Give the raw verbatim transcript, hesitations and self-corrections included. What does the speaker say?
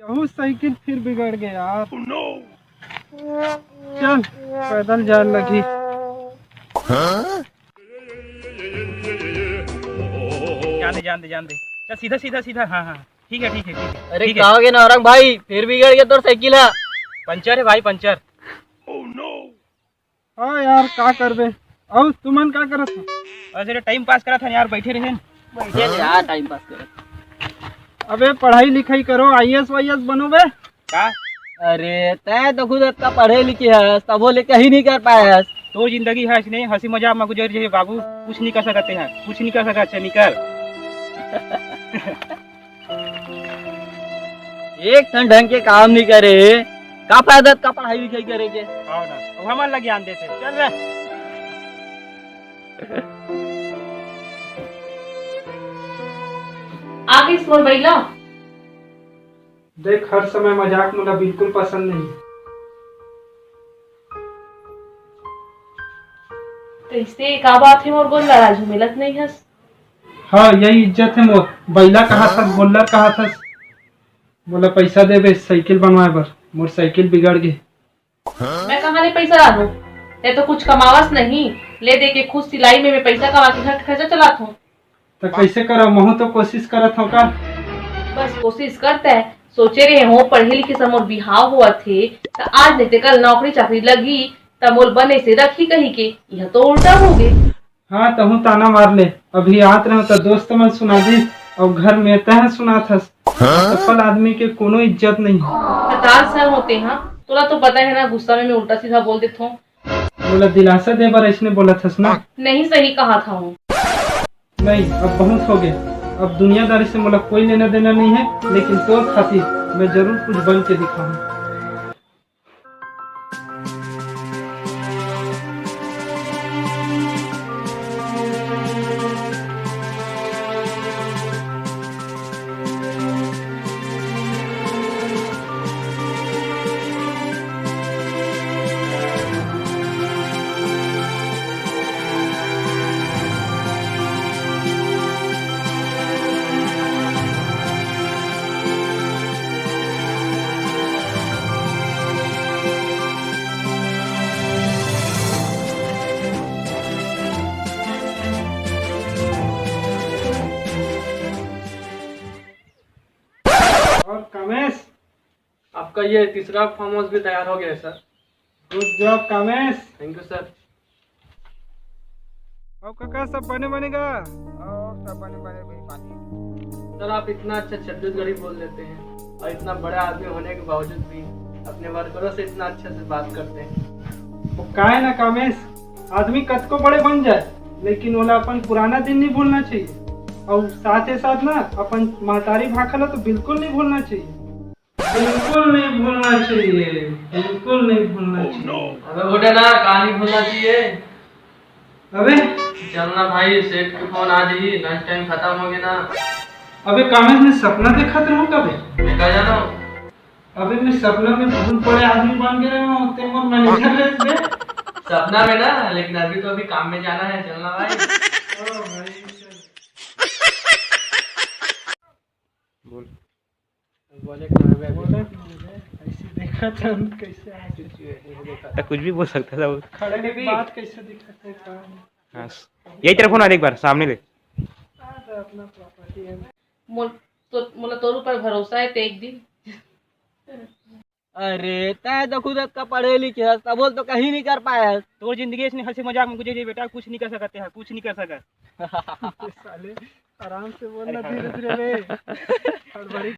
कहूँ साइकिल फिर बिगड़ गया यार। चल, पैदल जाए लगी। जान दे, जान दे, जान दे। चल सीधा, सीधा, सीधा। हाँ, हाँ, ठीक है, ठीक है, ठीक है, अरे ठीक है। का हो गया नौरंग भाई, फिर बिगड़ गया तोर साइकिल है? पंचर है भाई, पंचर। हाँ यार, का करबे। अउ तुमन का करत हो? बस अरे टाइम पास करत हन यार, बैठे रहे। बैठे रहे यार, टाइम पास करत। अबे पढ़ाई लिखाई करो, आईएएस वाईएएस बनो बे। का? अरे तै तो खुद अतका पढ़े लिखे हस, तभो ले कहीं नहीं कर पाए हस। तोर जिंदगी है इसने हंसी मजाक में गुजर जाए बाबू, कुछ नहीं कर सकते हैं, कुछ नहीं कर सकते, निकल। एक ठन ढंग के काम नहीं करे, का फायदा का पढ़ाई लिखाई करे के? हाँ ना, अब हमार लगे आन देते, चल रे। आ गई मोर बइला। देख, हर समय मजाक मोला बिल्कुल पसंद नहीं। कैसे का बात है मोर गोल्लर, आज मिलत नहीं हस? हाँ, यही इज्जत है मोर। बइला कहा थस, गोल्लर कहा थस। मोला पैसा देबे साइकिल बनवाए बर, मोर साइकिल बिगड़ गे। मैं कहाँ ले पैसा लानू? तै तो कुछ कमावस नहीं, ले दे के खुद सिलाई में मैं पैसा कमा के घर के खर्चा चलात हूँ। तो कैसे करो, महू तो कोशिश करत हूँ का। बस कोशिश करता है, सोचे रहे हो पढ़े लिखे से मोर बिहाव हुआ थे, तो आज नहीं ते कल नौकरी चाकरी लगी, त मोल बने से रखी कही के, यह तो उल्टा हो गए। हाँ, तहूँ ताना मार ले। अभी आत रहो त दोस्त मन सुना दी, और घर में तह सुनात हस। सफल आदमी के कोनो इज्जत नहीं। खतार सर होते हैं, तोला तो पता है ना, गुस्सा में मैं उल्टा सीधा बोल देता हूँ। मोला दिलासा दे बर ऐसने बोलत हस ना। नहीं, सही कहा था हूँ। नहीं, अब बहुत हो गए। अब दुनियादारी से मोला कोई लेना देना नहीं है, लेकिन तोर खातिर मैं जरूर कुछ बन के दिखाऊँ। और कमेश, आपका ये तीसरा फार्म हाउस भी तैयार हो गया है sir. Good job कमेश। Thank you sir. और काका, सब बने बने गा? और सब बने बने भाई पानी। सर, आप इतना अच्छा छत्तीसगढ़ी बोल लेते हैं और इतना बड़ा आदमी होने के बावजूद भी अपने वर्करों से इतना अच्छे से बात करते हैं। वो का है ना कमेश, आदमी कतको बड़े बन जाए, लेकिन ओला अपन पुराना दिन नहीं भूलना चाहिए। और साथ ही साथ ना अपन महतारी भाखा ला तो बिल्कुल नहीं भूलना चाहिए। बिल्कुल नहीं भूलना चाहिए, बिल्कुल नहीं भूलना चाहिए। अबे उठे ना, कहानी भूलना चाहिए। अबे चल ना भाई, सेठ के फोन आ जाही, लंच टाइम खत्म हो गया ना। अबे कामेश, मैं सपना देखत रहूं कबे? मैं का जानो। अबे मैं सपना में बहुत बड़े आदमी बन गए हूँ, ते मोर मैनेजर रहे बे। सपना में ना, लेकिन अभी तो अभी काम में जाना है, चलना भाई। ओ भाई, चल। बोल। बोले कहाँ गए? बोले कि मुझे ऐसे देखा था, कैसे आ गए? तो कुछ भी बोल सकता था वो। खड़े में भी बात कैसे दिखाते हैं, कहाँ है? हाँ, यही तेरा फोन आ रहा, एक बार सामने ले। हाँ, तो अपना प्रॉपर्टी है। मोल-, तो, मोला तोर ऊपर भरोसा है, ते एक दिन। अरे, तै तो खुद अतका पढ़े लिखे हस, तभो तो कहीं नहीं कर पाए हस। तोर जिंदगी इसने हंसी मजाक में गुजर जाए बेटा, कुछ नहीं कर सकते हैं, कुछ नहीं कर सकते। साले, आराम से बोलना, अरे, धीरे धीरे रे। हड़बड़ी।